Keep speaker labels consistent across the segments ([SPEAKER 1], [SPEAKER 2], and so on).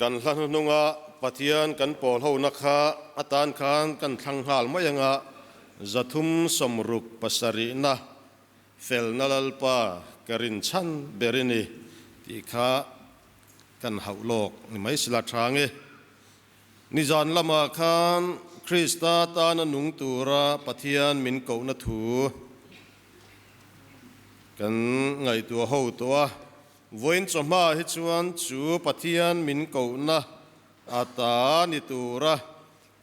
[SPEAKER 1] Kan hla hnuhnunga Pathian kan pawl hona kha atan khan kan thlang nghal mai anga 367na felna Lalpa ka rinchhan ber i ni tih kha kan hauh lawk ni mai sila tha nge. Nizan lamah khan Krista tana nung tura Pathian min kohna thu kan ngaihtuah ho tawh a. Vawiin chawhma hi chuan chu Pathian min kohna ata ni tura,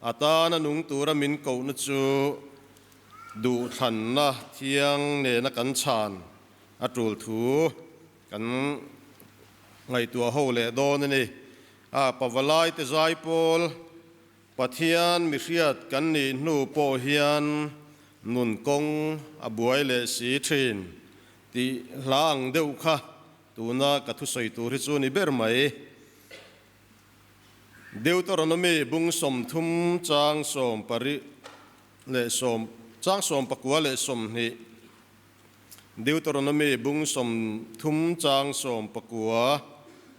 [SPEAKER 1] a tana nung tura min kohna chu duhthlanna thiang nena kan chhan a tul thu kan ngaihtuah ho leh dawn a ni. A Pavalaite zaipawl Pathian mihriat kan nih hnu pawh hian nun kawng a buai leh si thin Tih hla ang deuh kha tuna ka thusawi tur hi chu ni ber mai. Deuteronomy bung 30 chang sawm pari leh sawm chang 19 leh 20 Deuteronomy bung 30 chang 19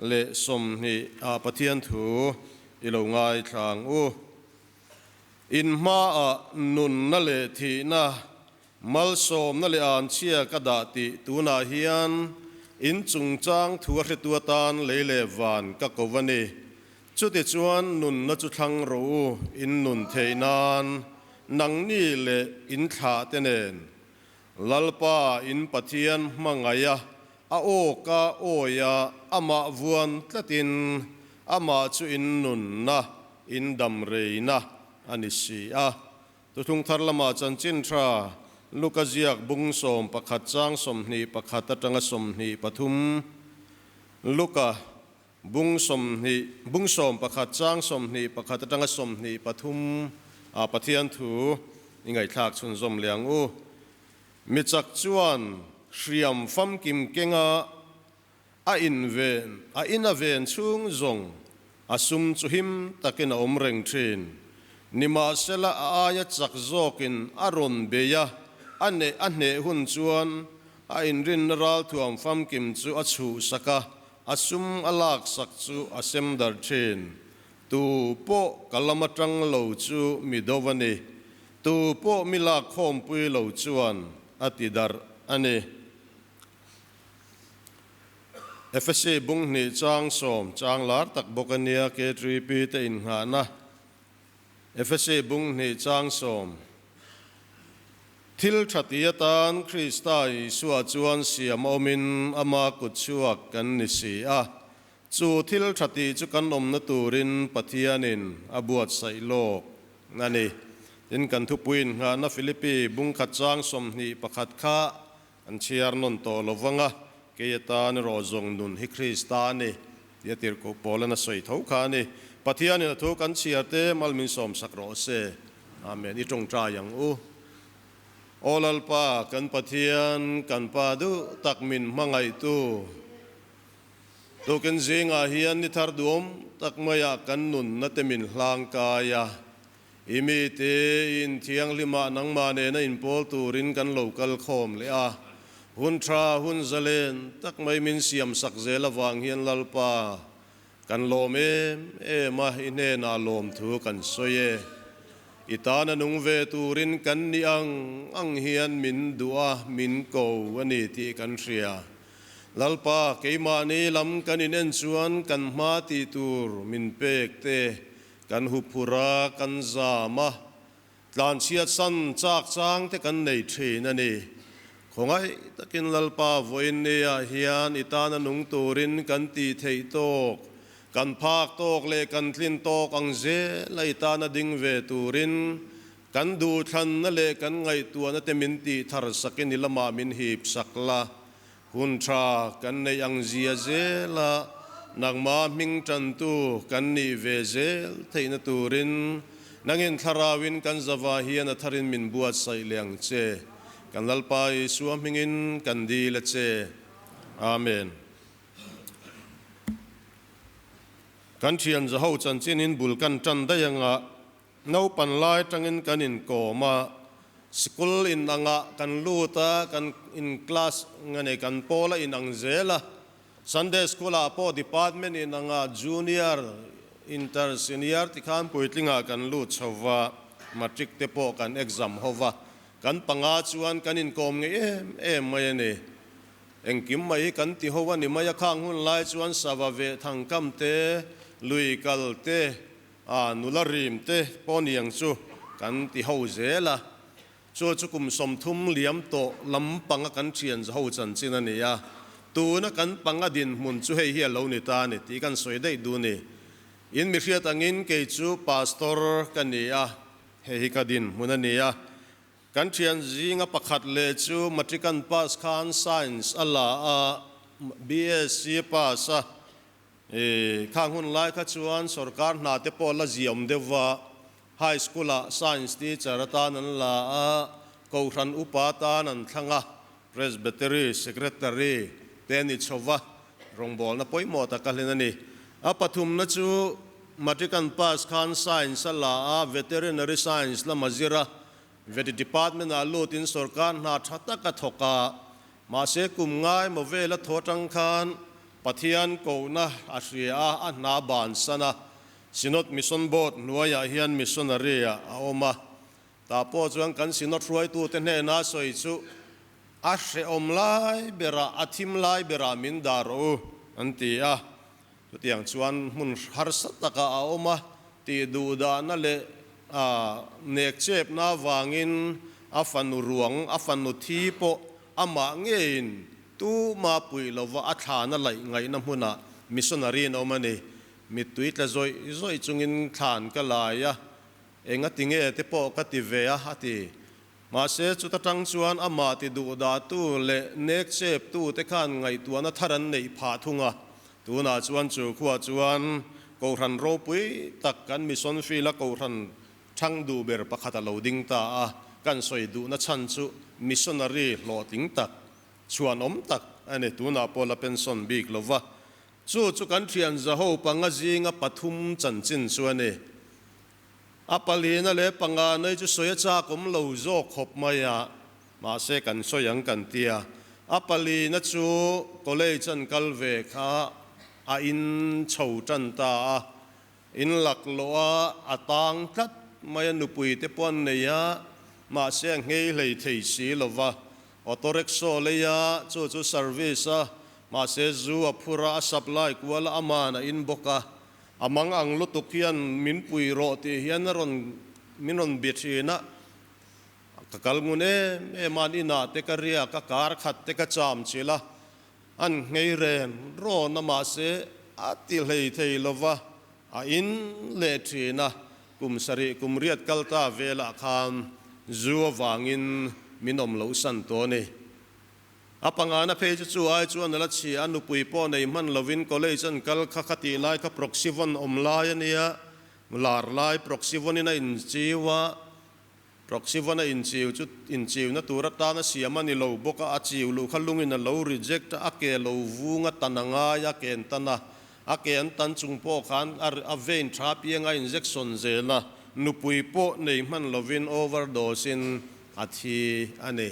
[SPEAKER 1] leh 20 ah Pathian thu i lo ngaithla ang u. In hmaah nunna leh thihna Malsawmna leh anchhia ka dah tih tunah hian in chungchang thu a hretu atan lei leh van ka ko a ni. Chutichuan nunna chu thlang rawh u, in nun theih nan nangni leh in thlah te nen. Lalpa in Pathian hmangaih a, a awka awi a, amah vuan tlatin amah chu in nunna, in damreina a ni si a. Thuthlung thar lamah chanchin tha Luka ziak bung 11 chang 21 atanga 23. Luka bung 20 bung 11 chang 21 atanga 23 ah Pathian thu i ngaihthlak chhunzawm leh ang u. Mi chak chuan hriam famkim kenga A inven, a in a ven chhung zawng a sum chu him takin a awm reng thin. Nimahsela a aia chak zawkin a rawn bei a, a neh a hneh hun chuan a inrinna ralthuam famkim chu a chhuhsak a, a sum a laksak chu a sem dar thin. Tu pawh ka lam atang lo chu mi do a ni. Tu pawh mi lakkhawmpui lo chuan a ti darh a ni. Efesi bung hnih chang sawm chang lar tak bawk a nia K3P te innghahna Efesi bung hnih chang sawm Thil tha ti atan Krista Isua chuan siam awmin ama kut chhuak kan ni si a, chu thil tha ti chu kan awmna turin Pathianin a buatsaih lawk a ni. Tin, kan thupui innghahna Philippi bung khat chang 21 kha An chhiar nawn tawh lo vang a, kei atan erawh zawng nun hi Krista a ni tih a tirhkoh Paula'n a sawi tho kha a ni. Pathianin a thu kan chhiar te mal min sawmsak rawh se. Amen. I tawngtai ang u. Aw Lalpa, kan Pathian, kan Pa duh tak min hmangaihtu, tukin zingah hian ni thar duhawm tak maiah kan nunna te min hlangkai a, I mite in thianghlimah nangmah nena inpawl turin kan lo kal khawm leh a, hun tha, hun zalen tak mai min siam sak zel avang hian Lalpa, kan lawm em em a, i hnenah lawmthu kan sawi e. I tana nung ve turin kan ni ang ang hian min duh a, min ko a ni tih kan hria. Lalpa, keimahni lam kan inen chuan kan hma tih tur min pek te Kan huphur a, kan zam a, tlanchhiat san chak chang te kan nei thin a ni. Khawngaih takin Lalpa vawiin niah hian i tana nung turin kan tih theih tawk, kan phak tawk leh kan tlin tawk ang zel a i tana ding ve turin kan duhthlanna leh kan ngaihtuahna te min tih thar sakin i lamah min hip sak la. Hun tha kan neih ang zia zel a, nangmah hming tantu kan nih ve zel theihna turin nangin thlarauin kan zava hian a tharin min buatsaih leh ang che. Kan Lalpa Isua hmingin kan dil a che. Amen. Kan thian zaho chanchinin bul kan tan daih anga Naupan lai atangin kan inkawm a, sikul inangah kan lut a, kan in class nge nei kan pawl a inang zel a, Sunday school ah pawh department inangah junior, inter, senior ti khan puitlingah kan lut chho va, matric te pawh kan exam ho va, kan panga chuan kan inkawm ngei em em mai a ni. Engkim mai hi kan ti ho a ni mai a, khang hun lai chuan sava veh thangkam te, lui kal te, A nula rim te pawh niang chu kan ti ho zel a, chu chu kum 30 liam tawh lam panga kan thian ho chanchin a ni a, tuna kan panga dinhmun chu hei hi a lo ni ta a ni tih kan sawi daih duh ni. In mi hriat angin kei chu Pastor ka ni a, hei hi ka dinhmun a ni a, kan thian zinga pakhat leh chu Matric an pass khan Science a la a, BSc a pass a, I khang hun lai kha chuan sorkar hna te pawh la ziawm deuh va, High School ah Science teacher atan an la a, Kohhran upa atan an thlang a, Presbytery Secretary te ni chho va, rawngbawlna pawimawh tak a hlen a ni. A pathumna chu Matric an pass khan Science a la a, Veterinary Science lama zir a, Veti Department ah lutin sorkar hna tha tak a thawk a, mahse kum ngai maw vel a thaw atang khan Pathian kohna a hria a, a hna bansan a, Synod Mission Board hnuaiah hian missionary ah a awm a. Tah pawh chuan kan Synod hruaitute hnena sawi chu a hrehawm lai berah, a thim lai berah min dah rawh u, an ti a. Chutiang chuan hmun harsa takah a awm a, tih duhdahna leh nek chepna avangin a fanu ruang, a fanu thi pawh amah ngeiin tuma puih lova a thlana laih ngaihna hmunah missionary an awm a ni. Mittui tla zawih zawih chungin thlan ka lai a, enga ti nge te pawh ka ti ve a, a ti. Mahse, chuta tang chuan amah ti duhdahtu leh nek cheptu te khan ngaihtuahna thar an neih phah thung a. Tunah chuan chu khuah chuan Kohhran ropui tak kan mission field-a Kohhran thang duh ber pakhat a lo ding ta a. Kan sawi duhna chhan chu missionary hlawhtling tak, chhuanawm tak a ni. Tunah pawh la pension bik lo va. Chu chu kan thian zaho panga zinga pathum chanchin chu a ni. A palina leh panga nei chu sawi a chak awm lo zawk khawp mai a, mahse kan sawi ang kan ti a. A palina chu college an kal ve kha a in chho tan ta a, in laklawh a a tang tlat mai a, nupui te pawh an nei a, mahse a nghei hlei thei si lo va. Auto rickshaw lei a, chu chu service a, mahse zu a phur a, a supply kual a, aman a in bawk a. A mang ang lutuk hian min pui rawh tih hian a rawn min rawn bia thin a, ka kal ngun em em a, an inah te ka riak a, kar khat te ka cham chilh a, an nghei ren rawn a mahse a ti hlei thei lo va, a in leh thin a, kum sarih kum riat kal ta velah khan zu avangin min awm loh san tawh a ni. A pangana phei chu chu ai chuan a la chhia, a nupui pawh nei hman lovin college an kal kha kha tih lai kha Proxyvon awm lai a nia, lar lai Proxyvon in a inchiu a, Proxyvon a inchiu chu inchiuna tur atan a siam a ni lo bawk a, a chiu luh kha lungin a lo reject a, a ke lo vung a tan a ngai a, ke an tan a, a ke an tan chung pawh khan a vein tha piang a injection zel a, nupui pawh nei hman lovin overdose in a thi a ni.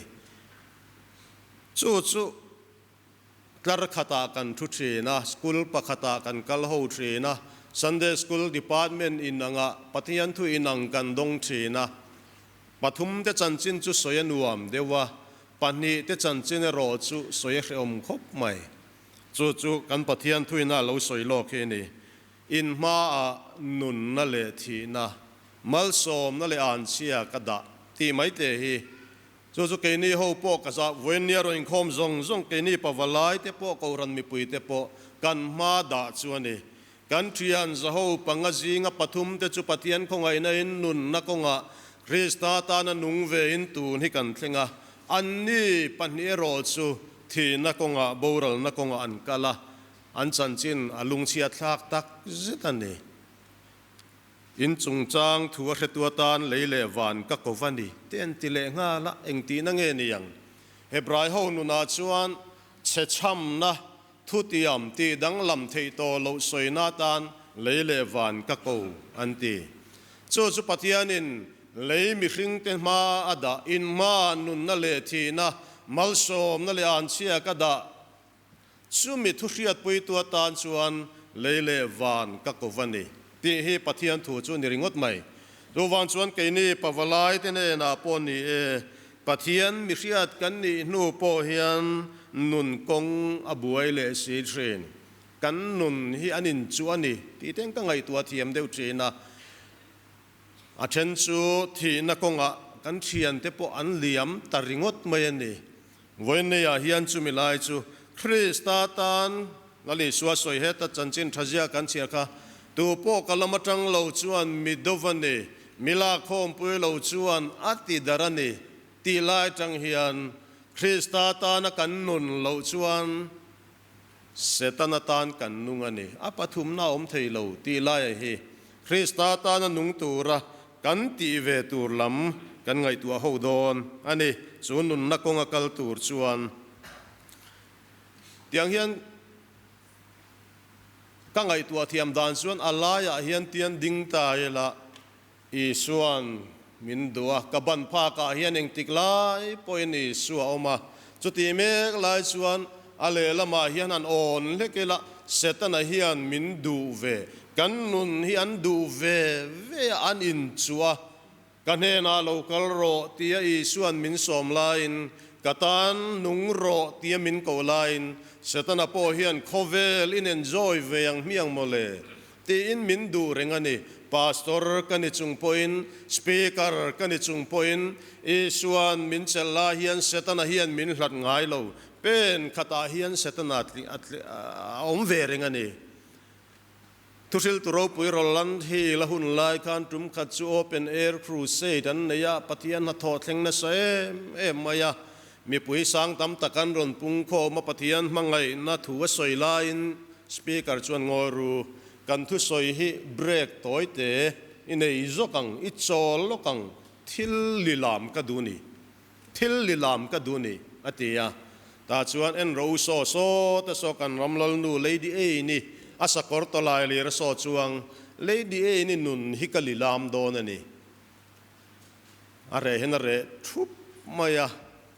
[SPEAKER 1] Chu chu tlar khatah kan thu thin a, school pakhatah kan kal ho thin a, Sunday School Department inangah Pathian thu inang kan dawng thin a. Pathum te chanchin chu sawi a nuam deuh a, pahnih te chanchin erawh chu sawi a hrehawm khawp mai. Chu chu kan Pathian thuina lo sawi lawk hi a ni. In hmaah nunna leh thihna, malsawmna leh anchhia ka dah tih mai te hi Chu chu keini ho pawh ka zah vawinia rawn inkhawm zawng zawng keini pavalai te pawh Kohhran mipui te pawh kan hma dah chu a ni. Kan thian zaho panga zinga pathum te chu Pathian khawngaihna in nunna kawngah Krista tana nung ve in tun hi kan thleng a, anni pahnih erawh chu thihna kawngah boralna kawngah an kal a, an chanchin a lungchhiat thlak tak zet a ni. In chungchang thu a hretu atan lei leh van ka ko va ni, te an ti leh nghal a, engtihna nge ni ang? Hebrai ho nunah chuan chhechhamna, thutiam, tih danglam theih tawh loh sawina atan lei leh van ka ko an ti. Chu chu Pathianin lei mihringte hma a dah, in hma nunna leh thihna, malsawmna leh anchhia ka dah, Chumi thuhriatpuitu atan chuan lei leh van ka ko va ni tih hi Pathian thu chu ni ringawt mai. Chuvang chuan keini pavalaite hnenah pawh ni e, Pathian mihriat kan nih hnu pawh hian nun kawng a buai leh si thin. Kan nun hi an inchuh a ni tih te ka ngaihtuah thiam deuh thin a. A then chu thihna kawngah kan thiante pawh an liam ta ringawt mai a ni. Vawinneiah hian chumi lai chu Krista tan Lal Isua sawi heta chanchin tha zia kan chhiar kha, Tu pawh ka lam atang lo chuan mi dova ni, mi lakkhawmpui lo chuan a ti dar a ni tih lai atang hian Krista tana kan nun loh chuan Setana tan kan nung a ni. A pathumna a awm thei lo tih laia hi Krista tana nung tura kan tih ve tur lam kan ngaihtuah ho dawn a ni. Chu nunna kawnga kal tur chuan tiang hian ka ngaihtuah thiam dan chuan a laiah hian tian ding ta ila Isua'n min duh a, ka ban phakah hian engtik lai pawhin Isua a awm a. Chutih mek lai chuan a lehlamah hian han awn hlek ila, Setana hian min duh ve, kan nun hi an duh ve ve a, an inchuh a, ka hnenah lo kal rawh tia Isua'n min sawm laiin, ka tan nung rawh tia min koh laiin, Setana pawh hian khawvel in enjoy ve ang hmiang mawle Tiin min duh reng a ni. Pastor ka ni chung pawhin, Speaker ka ni chung pawhin, Isua'n min chelh lai hian Setana hian min hlat ngai lo. Pen khatah hian Setana a awm ve reng a ni. Thuhriltu ropui Roland Hill a hun lai khan tum khat chu Open Air Crusade an nei a, Pathian hnathawh thleng nasa em em mai a. Mipui sang tam tak an rawn pung khawm a, Pathian hmangaihna thu a sawi laiin Speaker chuan ngawi ru, kan thusawi hi break tawi te i nei zawk ang, i chawl lawk ang, thil lilam ka duh ni. Thil lilam ka duh ni, a ti a. Tah chuan en ro saw saw te saw kan ram lalnu Lady Anne-i a sakawr tawlai lir a saw chuang, Lady Anne-i nun hi ka lilam dawn a ni. A reh hian a reh thup mai a,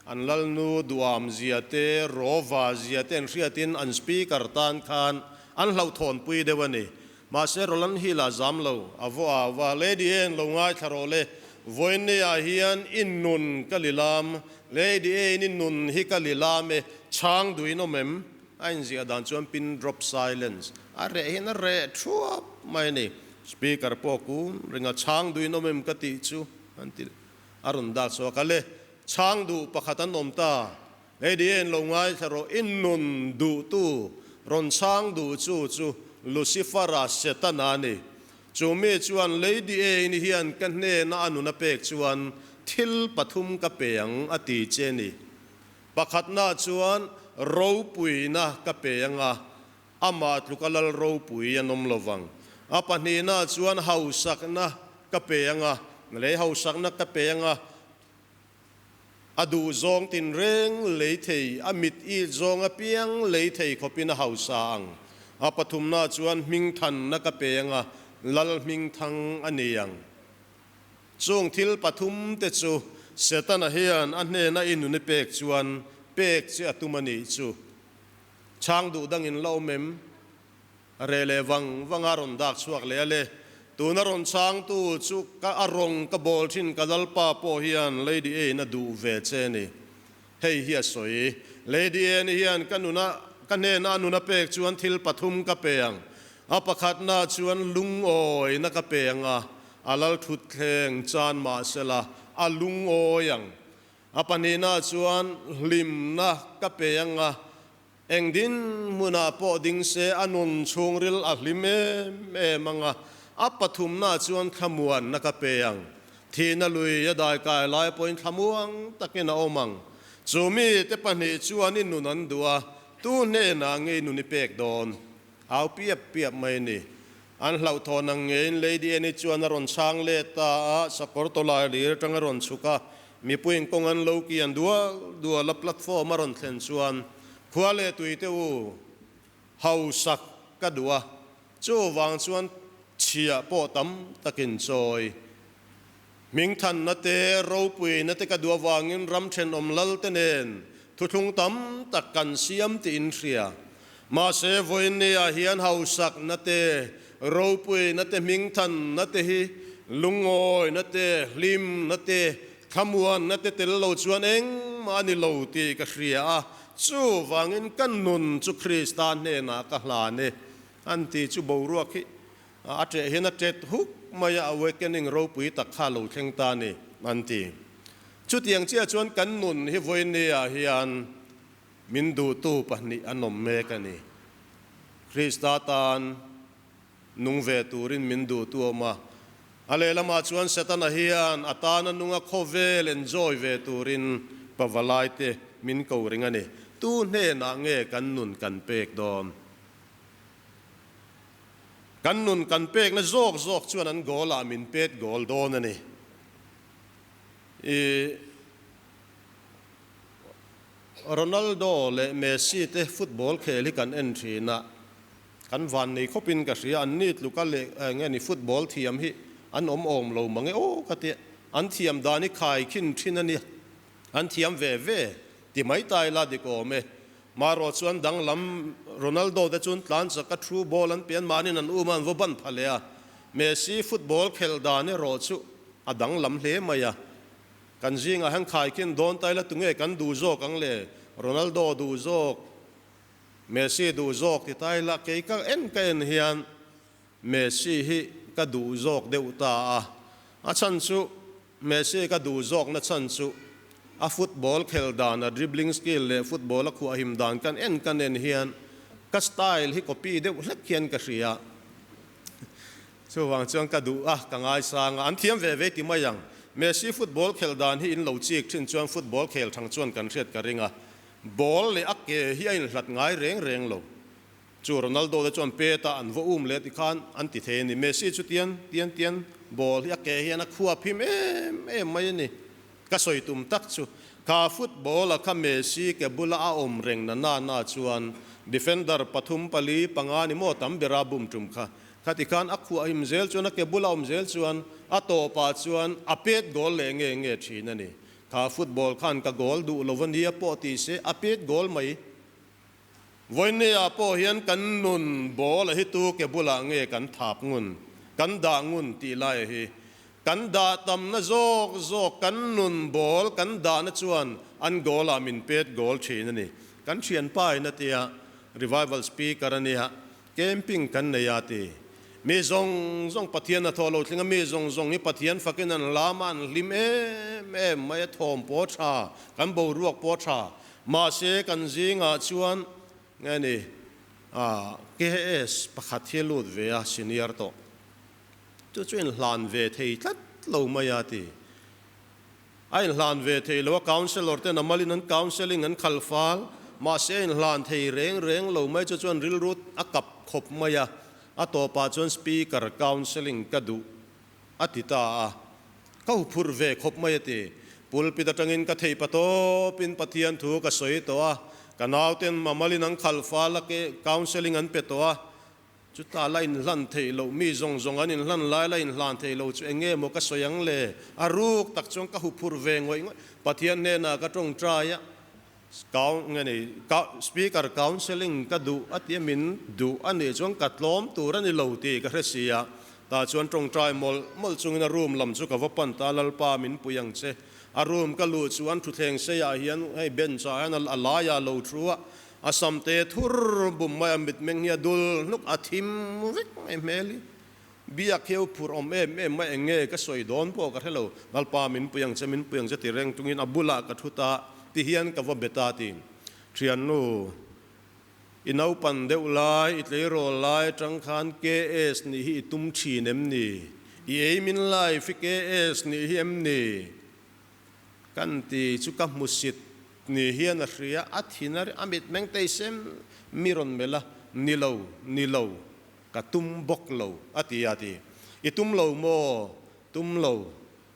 [SPEAKER 1] an lalnu duham zia te, rawva zia te an hriatin an speaker tan khan an hlauhthawnpui deuh a ni. Mahse Roland Hill-a zam lo, a vaw au va, Lady Anne, lo ngaithla rawh le, vawiinneah hian i nun ka lilam, Lady Anne, i nun hi ka lilam e, chhang duhin awm em? A inziah dan chuan pin drop silence, a reh hian a reh thuap mai a ni. Speaker pawh kun ring a, chhang duhin awm em ka tih chu an ti, a rawn dak chhuak a, le, chhang duh pakhat an awm ta, Lady en lo ngaithla rawh, i nun duhtu rawn chhang duh chu chu Lucifer-a Setana a ni. Chu mi chuan Lady Anne hian ka hnena a nun a pek chuan thil pathum ka pe ang a ti che ni. Pakhatna chuan ropuina ka pe ang a, amah tluka lal ropui an awm lovang. A pahnihna chuan hausakna ka pe ang a, lei hausakna ka pe ang a, A duh zawng tinreng lei thei, a mit it zawng apiang lei thei khawpin a hausa ang. A pathumna chuan hmingthanna ka pe anga lal hmingthang a ni ang. Chung thil pathum te chu Setana hian a hnena i nun i pek chuan pek che a tum a nih chu. Chhang duh dangin la awm em? A reh leh vang vang a rawn dak chhuak leh a le. Tuna rawn changtu chu ka a rawng ka bawl thin ka lalpa pawh hian Lady Anne a duh ve che ni. Hei hi a sawi. Lady Anne hian ka nuna ka hnena a nuna pek chuan thil pathum ka pe ang. A pakhatna chuan lungawina ka pe ang a, a lal thutthleng chan mahsela a lungawi ang. A pahnihna chuan hlimna ka pe ang a, Eng dinhmunah pawh ding se a nun chhungril a hlim em em ang a, a pathumna chuan thlamuanna ka pe ang. Thihna lui a daikai lai pawhin thlamuang takin a awm ang. Chu mite pahnih chuan i nun an duh a, tu hnenah nge i nun i pek dawn? Au piap piap mai a ni. An hlauhthawn ang ngeiin Lady Annie chuan a rawn chhang let ta a, sakawr tawlai lir atang a rawn chhuk a, mipuiin kawng an lo kian dual dual a, platform a rawn thlen chuan khua leh tui te u hausak ka duh a, chuvang chuan chhiah pawh tam takin chawi hmingthanna te ropuina te ka duh avangin ram thenawm lal te nen thuthlung tam tak kan siam tih in hria. Mahse vawiinniah hian hausakna te, ropuina te, hmingthanna te hi lungawina te, hlimna te, thlamuanna te tel lo chuan engmah a ni lo tih ka hria a, chuvangin ka nun chu Krista hnenah ka hlan e an ti chu boruak hi A ṭeh hian a ṭet huk mai a, awakening ropui tak kha a lo thleng ta a ni, an ti. Chutiang chiah chuan kan nun hi vawinia hian min duhtu pahnih an awm mek a ni. Krista tan nung ve turin min duhtu a awm a, a lehlamah chuan Setana hian a tana nunga khawvel enjoy ve turin pavalaite min ko ring a ni. Tu hnenah nge kan nun kan pek dawn? Kan nun kan pekna zawk zawk chuan an goal ah min pet goal dawn a ni. I Ronaldo leh Messi te football khel hi kan en thin a, kan van nei khawp in ka hria, an ni tluka leh nge ni football thiam hi an awm awm lo mang e aw ka ti, an thiam dan hi khai khin thin a nia, an thiam ve ve ti mai ta ila dik awm e. Marawh chuan danglam Ronaldo te chuan tlan chak a through ball an pian mahnin an um a, an va ban pha leh a. Messi football khelh dan erawh chu a danglam hle mai a. Kan zingah hian khaikhin dawn ta ila tunge kan duh zawk ang le? Ronaldo duh zawk, Messi duh zawk ti ta ila kei ka en ka en hian Messi hi ka duh zawk deuh ta a. A chhan chu Messi ka duh zawkna chhan chu a football khel dan, a dribbling skill leh football a khuahhim dan kan en kan en hian ka style hi copy deuh hlek hian ka hria. Chuvang chuan ka duh a, ka ngaisang a, an thiam ve ve ti mai ang. Messi football khelh dan hi in lo chik thin chuan football khel thang chuan kan hriat ka ring a, ball leh a ke hi a inhlat ngai reng reng lo. Chu Ronaldo te chuan pet a an va um leh ti khan an ti thei a ni. Messi chu tian tian tian ball hi a ke hian a khuap him em em mai a ni. Ka sawi tum tak chu kha football a kha Messi ke bula a awm reng na na na chuan defender pathum pali panga ni maw tam bera bum tum kha. Khati khan a khuah him zel chuan a ke bula awm zel chuan a tawpah chuan a pet goal leh nge nge thin a ni. Kha football khan ka goal duh lo ania pawh ti se a pet goal mai. Vawinia pawh hian kan nun ball a hi tu ke bulah nge kan thap ngun, kan dah ngun tih lai a hi. Kan dah tamna zawk zawk kan nun ball kan dahna chuan an goal ah min pet goal thin a ni. Kan thianpa in a tia, revival speaker a nia, camping kan nei a ti. Mi zawng zawng Pathian a thaw lo tling a, mi zawng zawng hi Pathian fakin an lam a, an hlim em em mai a, thawm pawh a tha, kan boruak pawh a tha. Mahse kan zingah chuan nge ni ah KS pakhat hi a lut ve a, senior tawh. Chu chu inhlan ve thei tlat lo mai a ti. A inhlan ve thei lo a, counsellor ten a malin an counselling an khal fal, mahse a inhlan thei reng reng lo mai chu chuan rilru a kap khawp mai a, a tawpah chuan speaker counselling ka duh a ti ta a, ka huphurh ve khawp mai a ti. Pulpit atangin ka theih patawpin Pathian thu ka sawi tawh a, ka nauten mamalin an khalh fal a, counselling an pe tawh a, chutah la inhlan theih loh, mi zawng zawng an inhlan lai la inhlan theih loh chu eng nge maw ka sawi ang le? A ruk tak chuan ka huphurh ve ngawih ngawih. Pathian hnenah ka tawngtai a, Speaker counselling ka duh a tia min duh a nih chuan ka tlawm tur a ni lo tih ka hre si a, tah chuan tawngtai mawlh mawlh chungin a room lam chu ka va pan ta, Lalpa min pui ang che. A room ka luh chuan thutthleng seiah hian hei bench ah hian a laiah a lo thu a, a samte thur bum mai a mitmeng hi a dul hnuk a thim vek mai hmel hi. Biak hi a phur awm em em mai, eng nge ka sawi dawn pawh ka hre lo, Lalpa min pui ang che, min pui ang che ti reng tungin a bulah ka thu ta ti hian ka va be ta ti. Thiannu, i naupan deuh lai, i tleirawl lai atang khan KS nih hi i tum thin em ni? I ei min life i KS nih hi em ni? Kan ti chu ka hmusit ni hian a hria, a thin a a mitmeng teisem mi rawn melh a, ni lo, ni lo. Ka tum bawk lo, a ti a ti. I tum lo maw? Tum lo.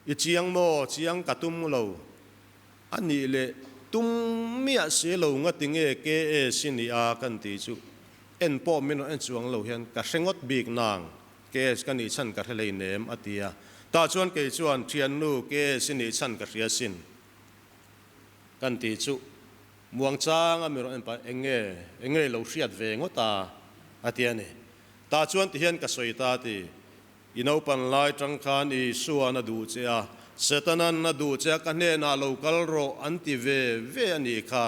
[SPEAKER 1] I chiang maw? Chiang ka tum lo. A nih leh tum miah si lo nga ti nge KS i nih a kan ti chu en pawh min rawn en chuang lo hian ka hre ngawt bik nang KS ka nih chhan ka hre hlei nem a ti a. Tah chuan kei chuan thiannu KS i nih chhan ka hria sin kan ti chu. Muangchang a mi rawn en pah, Eng nge, eng nge i lo hriat ve ngawt a? a ti a ni. Tah chuan ti hian ka sawi ta a ti. I naupan lai tang khan Isua'n a duh che a, Setana'n a duh che a, ka hnenah lo kal rawh an ti ve ve a nih kha.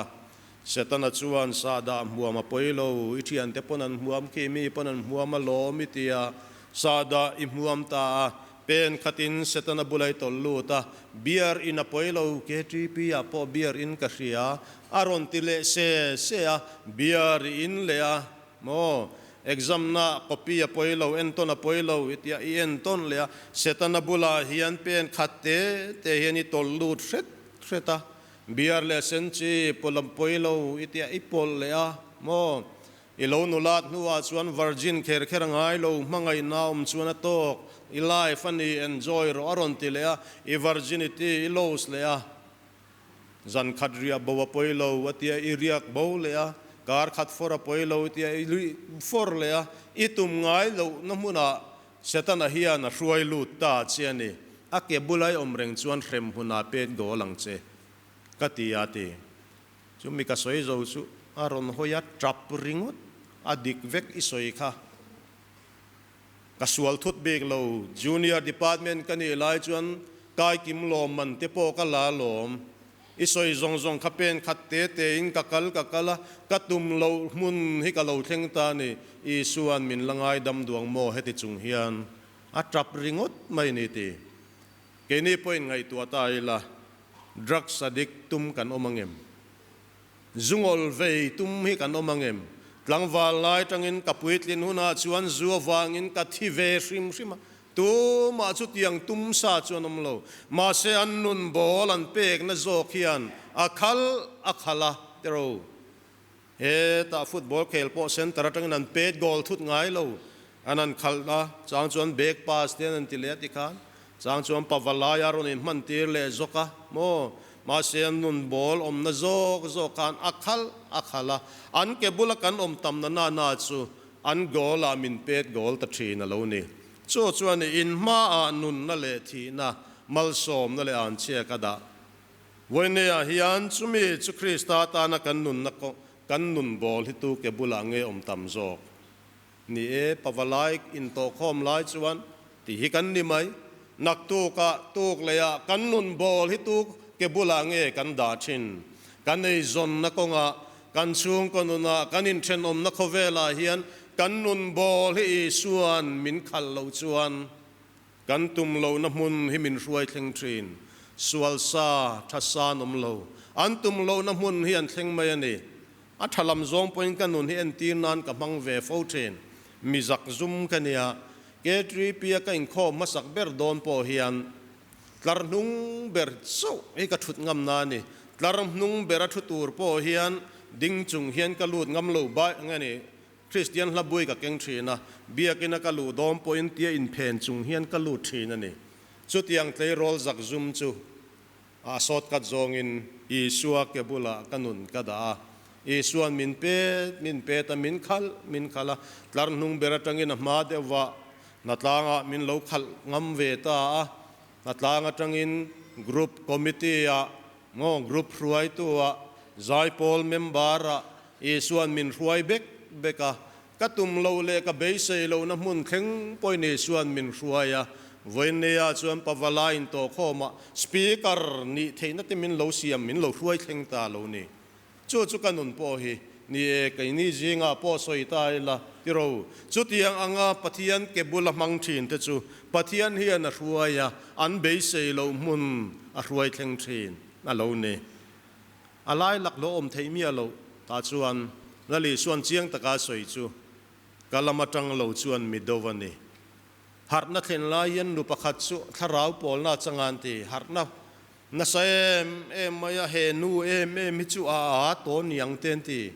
[SPEAKER 1] Setana chuan sahdah hmuam a pawi lo, i thiante pawn an hmuam khi, mi pawn an hmuam a lawm i ti a, sahdah i hmuam ta a, Pen khatin Setana bula i tawlh lut a, Beer in a pawi lo, KTP ah pawh beer in ka hria, a rawn ti leh se se a, Beer i in leh a maw? Exam na copy a pawi lo, entawn a pawi lo i tia i entawn leh a, Setana bulah hian pen khat te te hian i tawlh lut hret hret a, Beer leh senchi pawlh a pawi lo i tia i pawlh leh a maw? I lo nulat hnuah chuan virgin kher kher a ngai lo, hmangaihna awm chuan a tawk, i life a ni, enjoy rawh a rawn ti leh a, i virginity i lose leh a, zan khat riah bo a pawi lo a tia i riak bo leh a, kar khat fawr a pawi lo i tia i fawr leh a, i tum ngai lohna hmunah Setana hian a hruai lut ta che a ni, a ke bula i awm reng chuan hrem hunah pek dawl ang che ka ti a ti. Chu mi ka sawi zo chu a rawn hawi a, tap ringawt a dik vek i sawi kha. Ka sual thut bik lo, Junior department ka nih lai chuan kai kim lawm man te pawh ka la lawm. I sawi zawng zawng kha pen khat te te in ka kal ka kal a, ka tum loh hmun hi ka lo thleng ta a ni, Isua'n min la ngaidam duang maw heti chung hian a tap ringawt mai ni ti. Keini pawhin ngaihtuah ta ila, drugs addict tum kan awm angem? Zungawl vei tum hi kan awm angem? Tlangval lai tangin ka puitlin hunah chuan zu avangin ka thi ve hrim hrim a, tumah chutiang tum sa chu an awm lo. Mahse an nun ball an pekna zawk hian a khal a khal a, tiraw? Hetah football khel pawh center atangin an pet goal thut ngai lo. An han khalh a, chang chuan back pass te an han ti leh a tikhan chang chuan pavalai a rawn inhman tir leh zawk a maw? Mahse an nun ball awmna zawk zawk khan a khalh a khalh a, an ke bula kan awm tam na na na chu an goal ah min pet goal ta thin a lo ni. Chu chuan i inhmaah nunna leh thihna, malsawmna leh anchhia ka dah. Vawineah hian chumi chu Krista atana kan nunna kan nun bawl hi tu ke bulah nge awm tam zawk? Ni e, pavalai intawhkhawm lai chuan tih hi kan ni mai. Naktukah, tuk leiah kan nun bawl hi tu ke bulah nge kan dah thin? Kan eizawnna kawngah, kan chhungkaw nunah, kan inthenawmna khawvelah hian kan nun bawl hi Isua'n min khalh loh chuan Kan tum lohna hmun hi min hruai thleng thin. Sual sa, tha sa an awm lo. An tum lohna hmun hi an thleng mai a ni. A tha lam zawng pawhin ka nun hi entir nan ka hmang ve fo thin. Mi zak zum ka nia. K3P-a ka inkhawm hmasak ber dawn pawh hian tlar hnung ber chauh hi ka thut ngamna a ni. Tlar hnung bera thu tur pawh hian ding chung hian ka lut ngam lo bai nge ni. Kristian hla bui ka keng thin a, biakina ka luh dawm pawhin tia inphen chung hian ka lut thin a ni. Chutiang tleirawl zak zum chu a sawtkat zawngin Isua ke bulah ka nun ka dah a. Isua'n min pet, min pet a, min khalh, min khalh a, tlar hnung ber atangin a hma deuhvah hnatlangah min lo khalh ngam ve ta a. Hnatlang atangin Group Committee-ah maw Group hruaitu-ah Zaipawl member-ah Isua'n min hruai bek bek a, ka tum loh leh ka beisei lohna hmun thleng pawhin Isua'n min hruai a. Vawiinneia chuan Pavala intawhkhawmah Speaker nih theihna te min lo siam, min lo hruai thleng ta lo ni. Chu chu ka nun pawh hi ni e, keini zingah pawh sawi ta ila tiro. Chutiang anga Pathian ke bula hmang thin te chu Pathian hian a hruai a, an beisei loh hmun a hruai thleng thin a lo ni. A lai laklawh awm theih miah loh tah chuan Lal Isua'n chiang taka a sawi chu, Ka lam atang lo chuan mi do a ni. Harhna thlen lai hian nu pakhat chu thlarau pawlna changa an ti. Harhna nasa em em mai a, he nu em em hi chu a a tawn niang te an ti.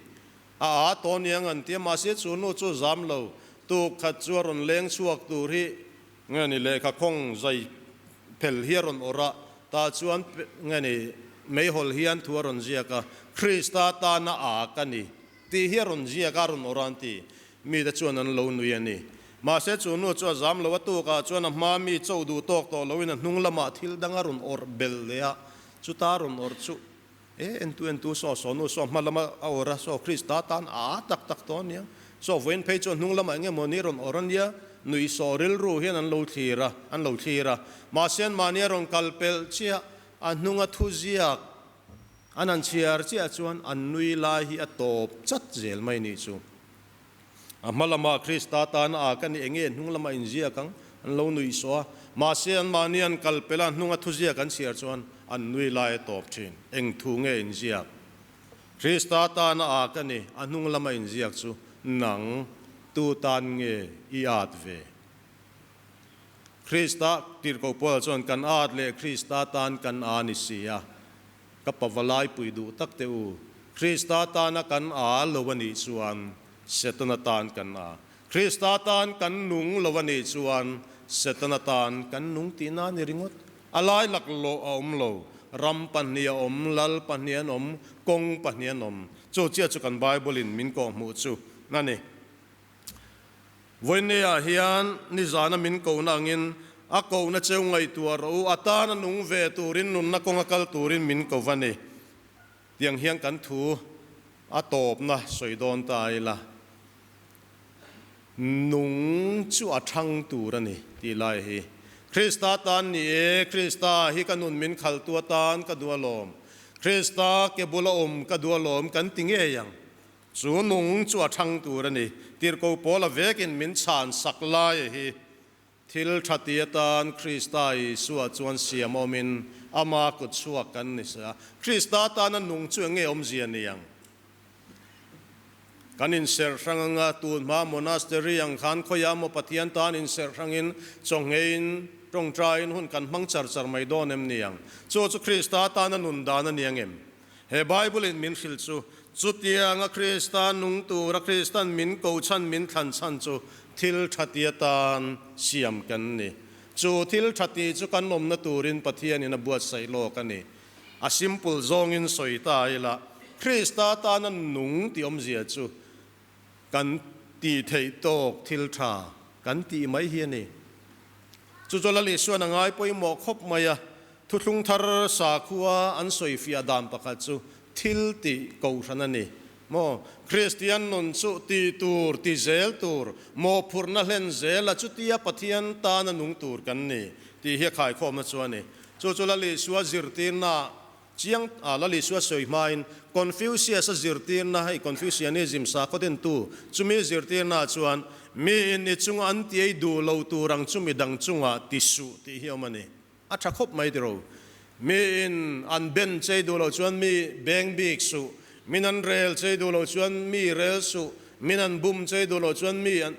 [SPEAKER 1] A a tawn niang an ti a, mahse chu nu chu zam lo. Tuk khat chu a rawn leng chhuak tur hi Nge ni lehkha khawng zai phel hi a rawn awrh a, tah chuan nge ni meihawl hian thu a rawn ziak a, Krista tana a ka ni tih hi a rawn ziak a, a rawn awrh a an ti. Mite chuan an lo nui a ni. Mahse chu nu chu a zam lo a, tukah chuan a hma mi cho duh tawk tawh loin a hnung lamah thil dang a rawn awrh bel leh a, chuta rawn awrh chu E, entu entu saw saw nu saw hma lama a awr a, saw Krista tan a tak tak tawh ania, saw vawiin phei chuan hnung lamah eng emaw ni rawn awr ania, nuih saw rilru hian an lo thlir a, an lo thlir a. Mahse an mahni a rawn kal pelh chiah, a hnunga thu ziak an han chhiar chiah chuan an nui lai hi a tawp chat zel mai nih chu. A hma lamah Krista tan a ka ni enge hnung lamah inziak ang? An lo nuih sawh a. Mahse an mahni an kal pelh a, hnunga thuziak an chhiar chuan an nui lai a tawp thin. Eng thu nge inziak? Krista tan a a ka ni, a hnung lama inziak chu nang tu tan nge i at ve? Krista tirhkoh Paula chuan kan at leh Krista tan kan a ni si a. Ka pavalai pui duh tak teh u, Krista tana kan a lo a nih chuan Setana tan kan a. Krista tan kan nung lo a nih chuan Setana tan kan nung tihna a ni ringawt. A lai laklawh a awm lo, ram pahnih a awm, lal pahnih an awm, kawng pahnih an awm. Chu chiah chu kan Bible-in min kawhhmuh chu a ni. Vawineah hian nizana min kohna angin a kohna cheu ngaihtuah rawh u, a tana nung ve turin nunna kawnga kal turin min ko va ni. Tiang hian kan thu a tawpna sawi dawn ta ila, nung chu a thang tur a ni tih lai hi. Krista tan ni e, Krista hi ka nun min khaltu atan ka duh alawm, Krista ke bula awm ka duh alawm kan ti ngei ang. Chu nung chu a thang tur a ni. Tirhkoh Paula vekin min chhan sak lai hi thil tha ti atan Krista Isua chuan siam awmin ama kut chhuak kan ni se a. Krista tana nung chu eng nge awmzia ni ang? Kan inserh hrang anga tun hma monastery ang khan khawiah maw Pathian tan inserh hrangin chawngheiin tawngtaiin hun kan hmang char char mai dawn em ni ang? Chu chu Krista tana nun dan a ni ang em? He Bible in min hrilh chu chutianga Krista nung tura Kristan min ko chhan min thlan chhan chu thil tha ti atan siam kan ni. Chu thil tha ti chu kan awmna turin Pathianin a buatsaih lawk a ni. A simple zawngin sawi ta ila, Krista tana nung tih awmzia chu kan tih theih tawk thil tha kan tih mai hi a ni. Chu chu Lal Isuan a ngai pawimawh khawp mai a, thuthlung thar sakhua an sawi fiah dan pakhat chu thil tih kohhran a ni. Maw? Kristian nun chu tih tur, ti zel tur, mawhphurhna hlen zela chutia Pathian tana nung tur kan ni tih hi a khaikhawmna chu a ni. Chu chu Lal Isua zirtirna chiang a, Lal Isua sawi hmain Confucius-a zirtirna, hei Confucianism sakhaw dintu, chumi zirtirnaah chuan miin i chunga an ti ei duh lo tur ang chu midang chungah ti suh tih hi a awm a ni. A tha khawp mai tiro. Miin an ben chei duh lo chuan mi beng bik suh, min an rel chei duh lo chuan mi rel suh, min an bum chei duh lo chuan mi an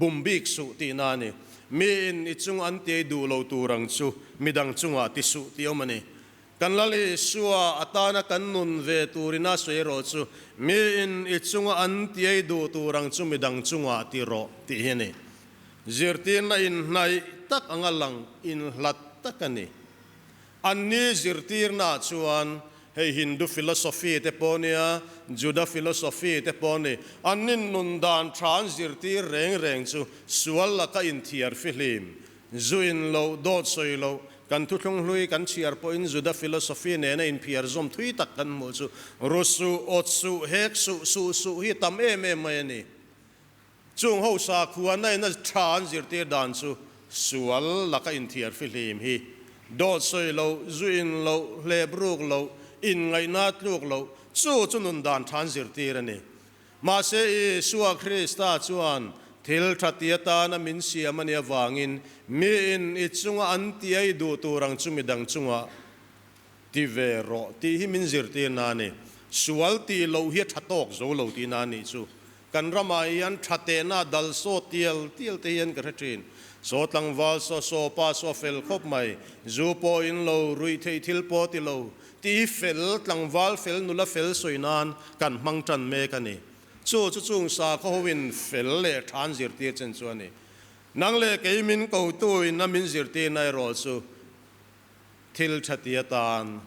[SPEAKER 1] bum bik suh tihna a ni. Miin i chung an tiei duh lo tur ang chu midang chungah ti suh tih awm a ni. Kan Lal Isua atana kan nun ve turin a sawi erawh chu miin i chunga an tiei duh tur ang chu midang chungah ti rawh tih hi a ni. Zirtirna inhnaih tak anga lang inhlat tak a ni. Anni zirtirnaah chuan hei Hindu philosophy te pawh nia, Juda philosophy te pawh ni, annin nun dan tha an zirtir reng reng chu sual laka inthiar fihlim, zu in loh, dawt sawi loh, kan thuthlung hlui kan chhiar pawhin Juda philosophy nena inphiar zawm thui tak kan hmuh chu ru suh, awt suh, hek suh, suh suh hi tam em em mai a ni. Chung ho sakhuana in a tha an zirtir dan chu sual laka inthiar fihlim hi dawt sawi loh, zu in loh, hlep ruk loh, inngaihna tluk loh, chu chu nun dan tha an zirtir a ni. Mahse Isua Krista chuan thil tha ti atana min siam a nih avangin miin i chunga an tiai duh tur ang chu midang chungah Ti ve rawh tih hi min zirtirna a ni. Sual tih loh hi a tha tawk zo lo tihna a nih chu. Kan ramah hian tha tehna dal saw tial tial te hian ka hre thin. Saw tlangval saw saw pa saw fel khawp mai, zu pawh in lo, ruih theih thil pawh ti lo, tih hi fel tlangval fel nula fel sawi nan kan hmang tan mek a ni. Chu chu chung sakhaw hoin fel leh tha an zirtir chen chu a ni. Nang leh kei min kotu in a min zirtirna erawh chu Thil tha ti atan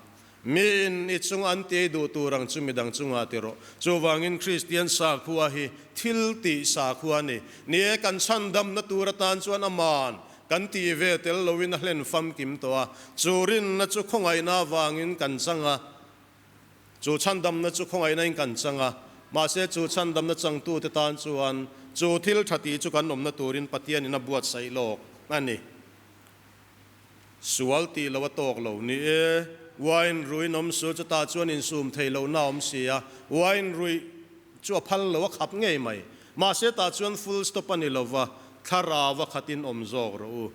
[SPEAKER 1] miin i chung an ti duh tur ang chu midang chungah ti rawh. Chuvangin Kristian sakhua hi thil tih sakhua a ni. Ni e, kan chhandamna tur atan chuan aman kan tih ve tel loin a hlen famkim tawh a. Chu rinna chu khawngaihna avangin kan chang a. Chu chhandamna chu khawngaihna in kan chang a. Mahse chu chhandamna changtute tan chuan chu thil tha tih chu kan awmna turin Pathianin a buatsaih lawk a ni. Sual tih lo a tawk lo. Ni e, wine ruiin awm su, chutah chuan insum theih lohna a awm si a, wine ruih chu a phal lo, a khap ngei mai. Mahse tah chuan full stop a ni lo va, thlarau a khatin awm zawk rawh u.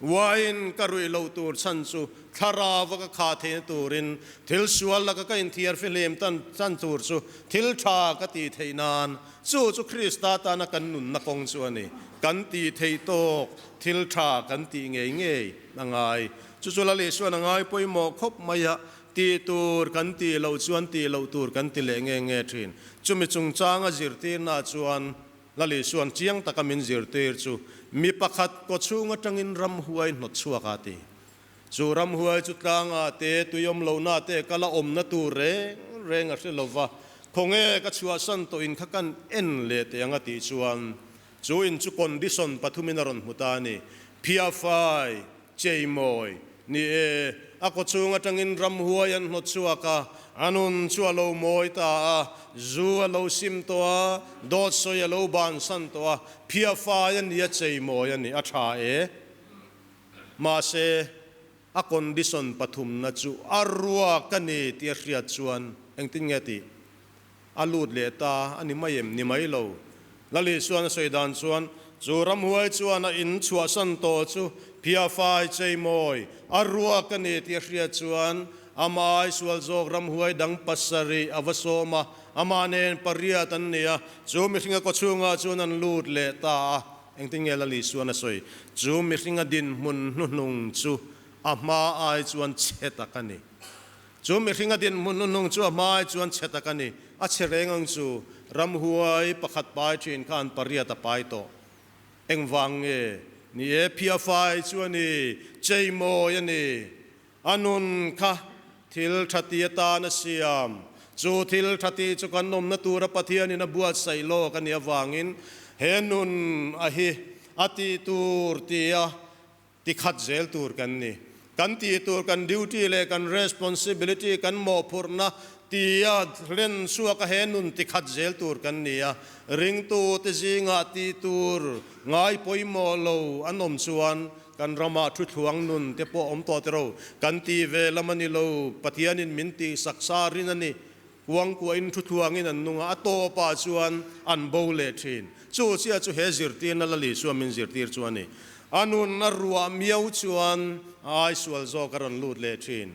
[SPEAKER 1] Wine ka ruih loh tur chhan chu thlarau a ka khah theihna turin, thil sual laka ka inthiar fihlim tan chan tur chu thil tha ka tih theih nan, chu chu Krista tana kan nunna kawng chu a ni. Kan tih theih tawk thil tha kan tih ngei ngei a ngai. Chu chu Lal Isuan a ngai pawimawh khawp mai a, tih tur kan tih loh chuan tih loh tur kan ti leh nge nge thin. Chumi chungchanga zirtirna chuan Lal Isuan chiang taka min zirtir chu mi pakhat kaw chhung atangin ramhuai hnawt chhuak a ti. Chu ramhuai chu tlangah te, tui awm lohna te kal a awmna tur reng reng a hre lova, khawnge ka chhuahsan tawh in kha kan en leh teh ang a tih chuan Chu in chu condition pathumin a rawn hmu ta a ni. Phiafai, cheimawi, ni e, a kawchhung atangin ramhuai an hnawt chhuak a, a nun chu a lo mawi ta a, zu a lo sim tawh a, dawt sawi a lo bansan tawh a, phiafai a ni a, cheimawi a ni, a tha e. Mahse, a condition pathumna chu a ruak a ni tih a hriat chuan engtin nge tih? A lut leh ta a ni mai em? Ni mai lo. Lali chuan a sawi dan chuan, chu ramhuai chuan a in chhuahsan tawh chu phiafai cheimawi a ruak a ni tih a hriat chuan amah ai sual zawk ramhuai dang pasarih a va sawm a, Amah nen pariat an ni a, chu mihringa kawchhungah chuan an lut leh ta a. Engtin nge Lal Isuan a sawi? Chu mihringa dinhmun hnuhnung chu a hma ai chuan chhe tak a ni. Chu mihringa dinhmun hnuhnung chu a hma ai chuan chhe tak a ni. A chhe reng ang chu ramhuai pakhat pai thin khan pariat a pai tawh. Engvang nge? Ni e, phiafai chu a ni, cheimawi a ni. A nun kha thil tha ti atan a siam. Chu thil tha tih chu kan awmna tura Pathianin a buatsaih lawk a nih avangin he nun a hi a tih tur tia ti khat zel tur kan ni. Kan tih tur, kan duty leh kan responsibility, kan mawhphurhna tia hlen chhuak a he nun ti khat zel tur kan ni a. Ringtute zingah tih tur ngai pawimawh lo an awm chuan Kan ramah thuthluang nun te pawh awm tawh tiro. Kan ti ve lam a ni lo, Pathianin min tih saksa rin a ni. Kuangkuahin thuthluangin an nung a, a tawpah chuan an bo leh thin. Chu chiah chu he zirtirna Lal Isua min zirtir chu a ni. A nun a ruah miau chuan a aisual zawk a rawn lut leh thin.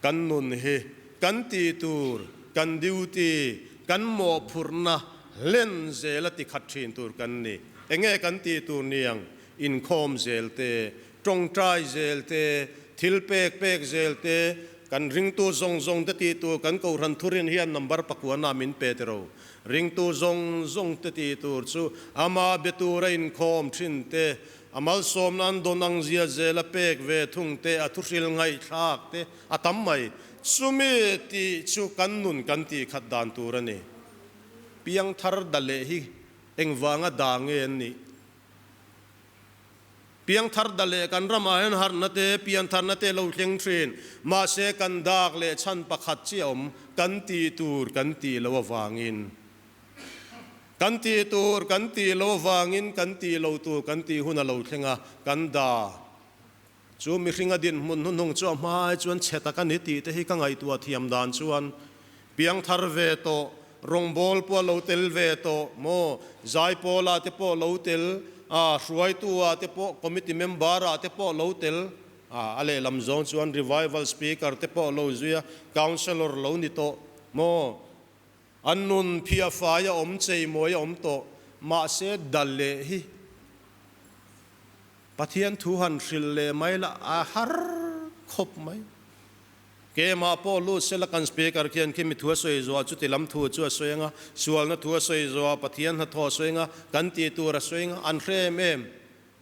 [SPEAKER 1] Kan nun hi kan tih tur, kan duty, kan mawhphurhna hlen zel a ti khat thin tur kan ni. Enge kan tih tur ni ang? Inkhawm zel te, tawngtai zel te, thil pek pek zel te, kan ringtu zawng zawng te tih tur kan Kohhran thurin hian number pakuana min pe tiro. Ringtu zawng zawng te tih tur chu ama be tura inkhawm thin te, A malsawmna an dawn ang zia zela pek ve thung te, a thuhril ngaihthlak te a tam mai. Chumi tih chu kan nun kan tih khat dan tur a ni. Piangthar da leh hi engvanga da nge an nih? Piangthar da leh kan ramah hian harhna te, piantharna te lo thleng thin. Mahse kan dak leh chhan pakhat chiah awm, kan tih tur kan tih loh avangin. Kan tih tur kan tih lo avangin kan tih lo tur kan tih hun a lo thleng a, kan da. Chu mihringa dinhmun hnuhnung chu a hma ai chuan chhe tak a ni tih te hi ka ngaihtuah thiam dan chuan piangthar ve tawh, rawngbâwl pawh a lo tel ve tawh maw, zaipawlah te pawh lo tel a, hruaitu-ah te pawh, committee member-ah te pawh lo tel a, a lehlam zawng chuan revival speaker te pawh lo zui a, counsellor lo ni tawh maw. An nun phiah fai a awm chei mawi a awm tawh, mahse dal leh hi Pathian thu han hrilh leh mai la a har khawp mai. Keimah pawh lut sela kan speaker khian khi mi thu a sawi zuah chuti lam thu chu a sawi anga, sualna thu a sawi zuah, Pathian hnathawh a sawi anga, kan tih tur a sawi anga, an hre em em.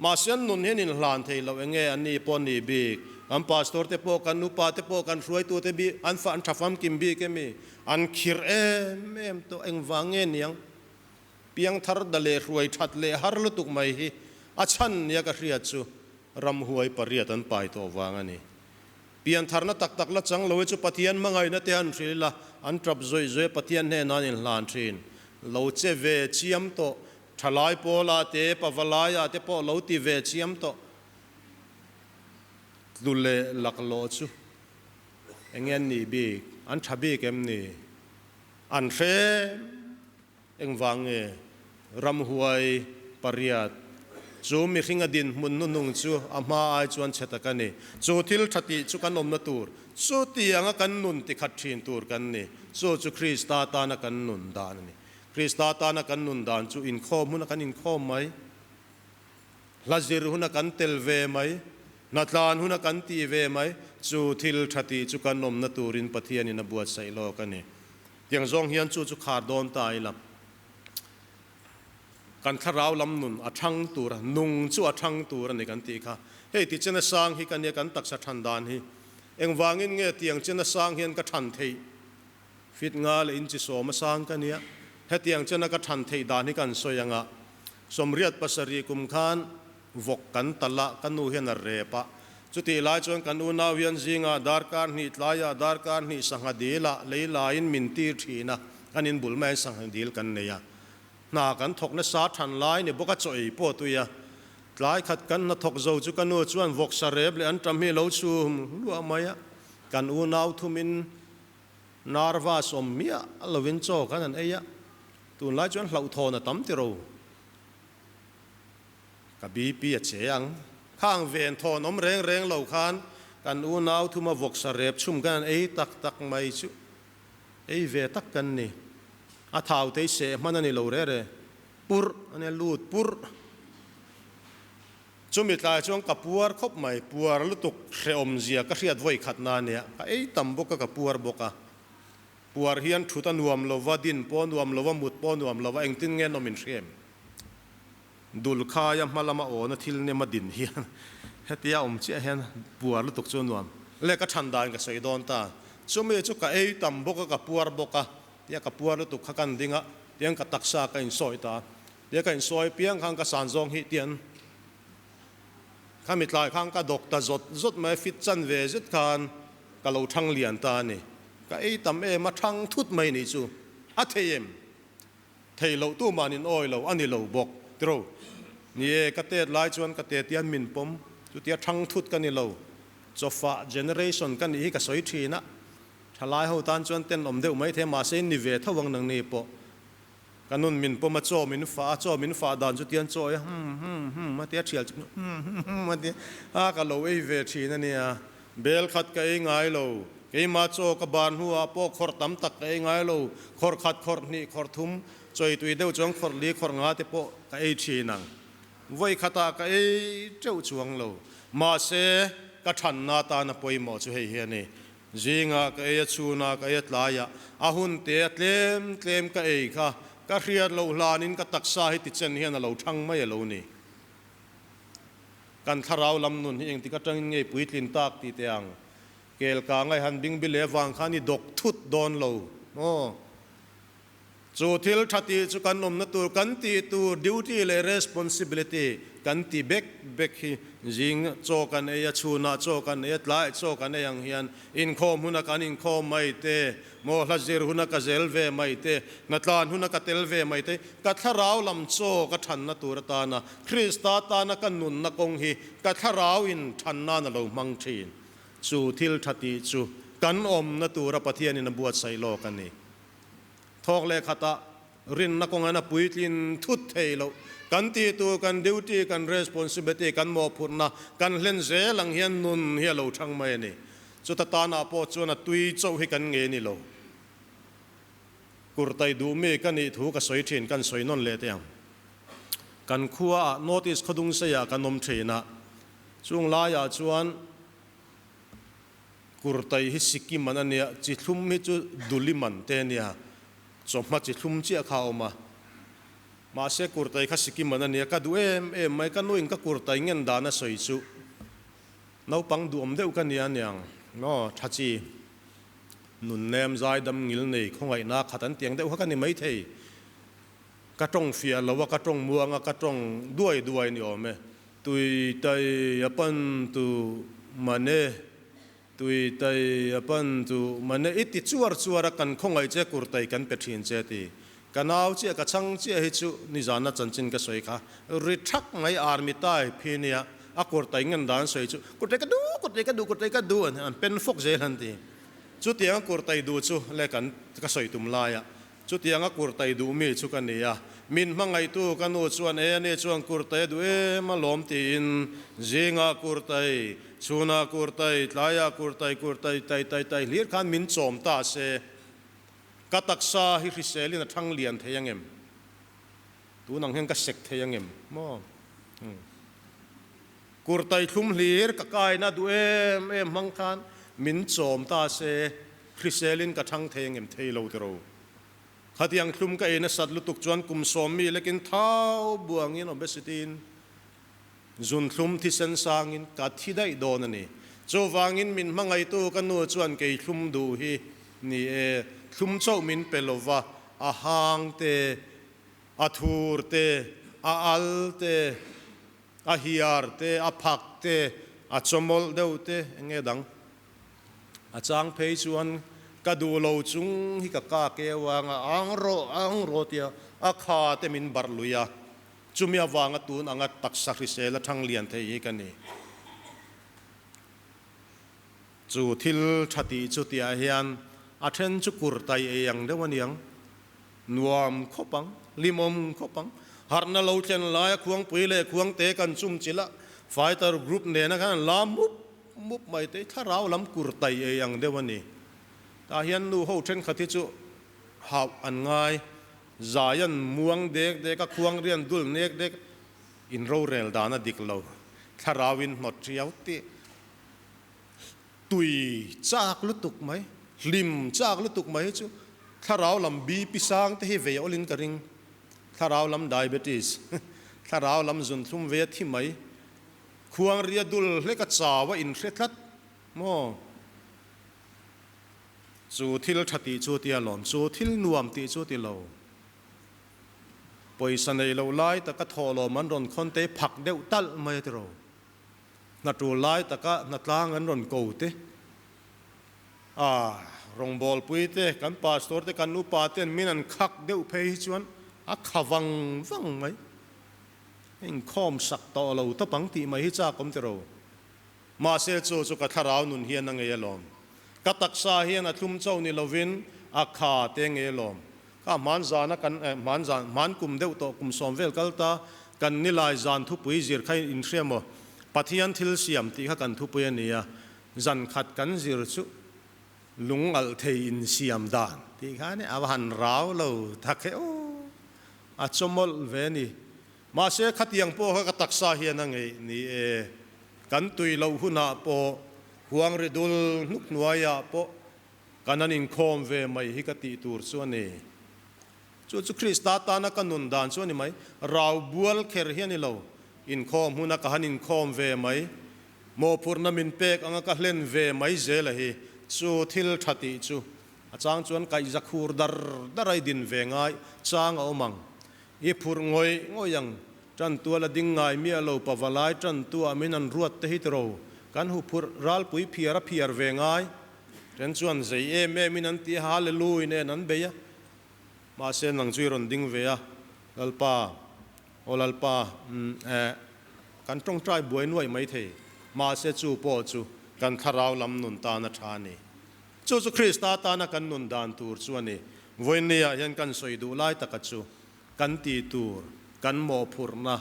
[SPEAKER 1] Mahse an nun hian inhlan thei loh enge an ni pawh ni bik. Kan pastor te pawh, kan upa te pawh, kan hruaitu te bik an fa an tha famkim bik emi? An khirh em em tawh engvang nge niang? Piangthar da leh hruai that leh har lutuk mai hi a chhan nia ka hriat chu ramhuai pariat an pai tawh vang a ni. Piantharna tak tak la chang lo hi chu Pathian hmangaihna te han hrilh ila an tap zawih zawih a Pathian hnenah an inhlan thin. Lo che ve chiam tawh Thalai pawlah te, pavalaiah te pawh lo ti ve chiam tawh. Tlu leh laklawh chu eng an nih bik? An tha bik em ni? An hre engvang nge? Ramhuai pariat chu mihringa dinhmun hnuhnung chu a hma ai chuan chhe tak a ni. Chu thil tha tih chu kan awmna tur, chutianga kan nun tikhat thin tur kan ni. Chu chu Krista tana kan nun dan a ni. Krista tana kan nun dan chu inkhawm huna kan inkhawm mai, hla zir huna kan tel ve mai, hnatlan huna kan tih ve mai, chu thil tha tih chu kan awmna turin Pathianin a buatsaih lawk a ni. Tiang zawng hian chu chu khar dawn ta ila, kan thlarau lam nun a thang tur a, nung chu a thang tur a ni kan tih kha. Hei ti chena sang hi ka nia kan taksa than dan hi. Engvangin nge tiang chena sang hian ka than theih? Fit nga leh inchi sawm a sang ka nia. Hetiang chena ka than theih dan hi kan sawi anga 87 kum khan vawk kan talh a, ka nu hian a rep a. Chutih lai chuan kan unau hian zingah darkar hnih tlaiah darkar hnih sangha dil ah lei laiin min tir thin a, kan inbul maiin sangha dil kan nei a. Hna kan thawk nasa than lai ni bawk a chaw ei pawh tui a. Tlai khat kan hna thawk zo chu ka nu chuan vawk sa rep leh an tam hi lo chhum luah mai a, kan unau thumin Nervous awm miah lovin chaw khan an ei a, tunlai chuan hlauhthawn a tam tiro. Ka BP a che ang. Khang ven thawn awm reng reng lo khan kan unau thuma vawksa rep chhum khan an ei tak tak mai chu. Ei ve tak kan ni. A thau te hi seh hman a ni lo re re. Purh a nia, lut purh. Chumi tlai chuan ka puar khawp mai, puar lutuk hrehawm zia ka hriat vawi khatna a nia. Ka ei tam bawk a, ka puar bawk a. Puar hian thut a nuam lo va, din pawh a nuam lo va, mut pawh a nuam lo va, engtin nge nawm in hria em? Dul khaia hma lama awna thil nem a din hian hetia awm chiah hian puar lutuk chu a nuam. Le ka than dan ka sawi dawn ta. Chumi chu ka ei tam bawk a, ka puar bawk a, tia ka puar lutuk kha kan ding a, tiang ka taksa ka insawi ta. Tia ka insawi piang khan ka san zawng hi tian khami tlai khan ka dawk ta zawt zawt mai, fit chan ve zet khan ka lo thang lian ta a ni. Ka ei tam em a, thang thut mai nih chu a thei em? Thei loh tu man in awi lo a ni lo bawk tiro. Ni e, ka tet lai chuan ka te tian min pawm, chutia thang thut ka ni lo. Chawfah generation ka nih hi ka sawi thin a, thalai ho tan chuan tenawm deuh mai thei a, mahse in ni ve tho ang nangni pawh. Ka nun min pawm a, chaw min fah a, chaw min fah dan chu tian chaw ei a, hum hum hum a tia thial chu hum hum hum a tia a, ka lo ei ve thin a nia. Bel khat ka ei ngai lo, keimah chaw ka ban hnuah pawh khawrh tam tak ka ei ngai lo, khawrh khat, khawrh hnih, khawrh thum, chawi tui deuh chuan khawrh li, khawrh nga te pawh ka ei thin ang. Vawi khatah ka ei teuh chuang lo, mahse ka thanna atana pawimawh chu hei hi a ni. Zingah ka ei a, chhunah ka ei a, tlaiah a hun te a tlem tlem ka ei kha ka hriat loh hlanin ka taksa hi tichen hian a lo thang mai a lo ni. Kan thlarau lam nun hi engtik atangin nge puitlin tak tih teh ang. Kel ka ngai han bing bile vang khan i dawk thut dawn lo maw? Chu thil tha tih chu kan awmna tur kan tih tur duty leh responsibility kan ti bek bek hi zing chaw kan ei a, chhunah chaw kan ei a, tlaiah chaw kan ei ang hian inkhawm huna kan inkhawm mai te, maw hla zir huna ka zel ve mai te, hnatlan huna ka tel ve mai te, ka thlarau lam chaw ka thanna tur atana Krista tana ka nunna kawng hi ka thlarau in than nan a lo hmang thin. Chu thil tha tih chu kan awmna tura Pathianin a buatsaih lawk a ni. Thawk leh khatah rinna kawngan a puitlin thut thei loh. Kan tih tur, kan duty, kan responsibility, kan mawhphurhna kan hlen zel ang hian nun hi a lo thang mai a ni. Chuta tanah pawh chuan a tui chauh hi kan nge ni lo. Kurtai duh mi ka nih thu ka sawi thin, kan sawi nawn leh teh ang. Kan khuaah North East Khawdungseiah kan awm thin a, chung laiah chuan Kurtai hi Sikkim an a nia, chi thlum hi chu Duli man te a nia, chawhma chi thlum chiah kha a awm a. Mahse Kurtai kha Sikkim an a nia, ka duh em em mai, ka nuin ka Kurtai ngen dan a sawi chu naupang duhawm deuh ka nia aniang, maw tha chi nun nem zai dam ngil nei khawngaihna khat an tiang deuh kha ka ni maithei. Ka tawng fiah lo a, ka tawng muang a, ka tawng duai duai ni awm e. Tui tai a pan tu mane, tui tai a pan tu mane i ti chuar chuar a, kan khawngaih che kur tai kan pe thin che ti. Ka nau chiah ka chhang chiah hi chu nizana chanchin ka sawi kha ri thak mai army tai phi nia a kur tai ngen dan sawi chu kur tai ka duh kur tai ka duh kur tai ka duh an pen fawk zel an ti. Chutiang a kur tai duh chu le kan ka sawi tum laia Chutianga kurtai duh mi chu ka ni a, min hmangaihtu ka nu chuan e ani chuan kurtai a duh em a lawm tiin zingah kurtai, chhunah kurtai, tlaiah kurtai, kurtai tai tai tai hlir khan min chawm ta se. Ka taksa hi hriselin a thang lian thei angem? Tun ang hian ka sek thei angem maw? Kurtai thlum hlir ka kaina duh em em hmang khan min chawm ta se, hriselin ka thang thei angem thei lo tiro. Khatiang thlum ka ei nasat lutuk chuan kum sawm mi lekin thau buangin obesity in zun thlum thisen sangin ka thi daih dawn a ni. Chuvangin min hmangaitu ka nu chuan kei thlum duh hi ni e, thlum chauh min pe lova, a hang te, a thur te, a al te, A hiar te, a phak te, a chawmawlh deuh te, eng nge dang? A chang phei chuan ka duh lo chung hi ka ka keu ang a, ang rawh, ang rawh tia a kha te min barh lui a. Chumi avanga tun anga taksa hrisel a thang lian thei hi ka ni. Chu thil tha tih chu tiah hian a then chu kur tai ei ang deuh a niang. Nuam khawp ang, limawm khawp ang. Harhna lo thlen laia Khuangpui leh Khuangte kan chum chilh a, fighter group nena khan an la mup mup mai te, thlarau lam kur tai ei ang deuh a ni. Tah hian nu ho thenkhat hi chu hauh an ngai. Zai an muang dek dek a, khuang rian dul nek dek in rorel dan a dik lo. Thlarau in hnawt riau tih tui chak lutuk mai, hlim chak lutuk mai hi chu thlarau lam BP sang te hi vei awlin ka ring. Thlarau lam diabetes, thlarau lam zunthlum vei a thi mai. Khuang ria dul hlek a chau a inhre tlat maw? Chu thil tha tih chu tia lawm, chu thil nuam tih chu ti lo. Pawisa nei lo lai taka thawhlawm an rawn khawn te phak deuh talh mai a ti ro. Hna tul lai taka hna tlang an rawn ko te, a rawngbawlpui te, kan pastor te, kan upa ten min an khak deuh phei hi chuan a kha vang vang mai. Inkhawm sak tawh lo tawp ang tih mai hi chak awm ti ro. Mahse chu chu ka thlarau nun hian a ngei alawm. Ka taksa hian a thlum cho ni lovin a kha te ngei alawm. Ka hman zana kan eh hman zan hman kum deuh tawh kum sawm vel kal ta kan nilai zan thupui zir kha in hria maw? Pathian thil siam tih kha kan thupui a ni a, zan khat kan zir chu lung alh thei in siam dan tih kha nia a va han rau lo tak he aw a chawmawlh ve a ni. Mahse khatiang pawh kha ka taksa hian a ngeih ni e. Kan tui loh hunah pawh, huang ri dul hnuk hnuaiah pawh kan an inkhawm ve mai hi ka tih tur chu a ni. Chu chu Krista tana ka nun dan chu a ni mai. Rau bual kher hi a ni lo. Inkhawm huna ka han inkhawm ve mai. Mawhphurhna min pek anga ka hlen ve mai zel a hi. Chu thil tha tih chu a chang chuan kaihza khur dar dar a i din ve ngai chang a awm ang. I phurh ngawih ngawih ang, ṭantual a ding ngai miah lo pavalai ṭantuah min an ruat te hi tiro, kan hu phurh ralpui phiar a phiar ve ngai. Ṭhen chuan zei em em in an ti a, Hallelui nen an bei a. Mahse nang chu i rawn ding ve a, Lalpa, aw Lalpa, umm eh, kan ṭawngṭai buai nuaih mai thei, mahse chu pawh chu kan thlarau lam nun tan a ṭha a ni. Chu chu Krista tana kan nun dan tur chu a ni. Vawiinniah hian kan sawi duh lai taka chu kan ti tur, kan mawhphurhna,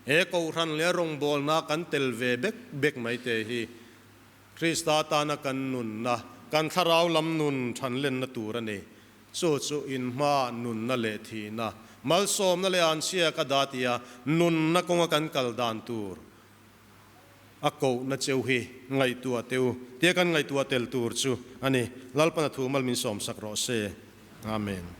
[SPEAKER 1] he kohhran leh rawngbawlna kan tel ve bek bek mai te hi Krista tana kan nunna, kan thlarau lam nun thanlenna tur a ni. Chu chu inhma nunna leh thihna, malsawmna leh anchhia ka dah tia nunna kawnga kan kal dan tur A kohna cheu hi ngaihtuah teh u, tia kan ngaihtuah tel tur chu a ni. Lalpan a thu mal min sawmsak rawh se. Amen.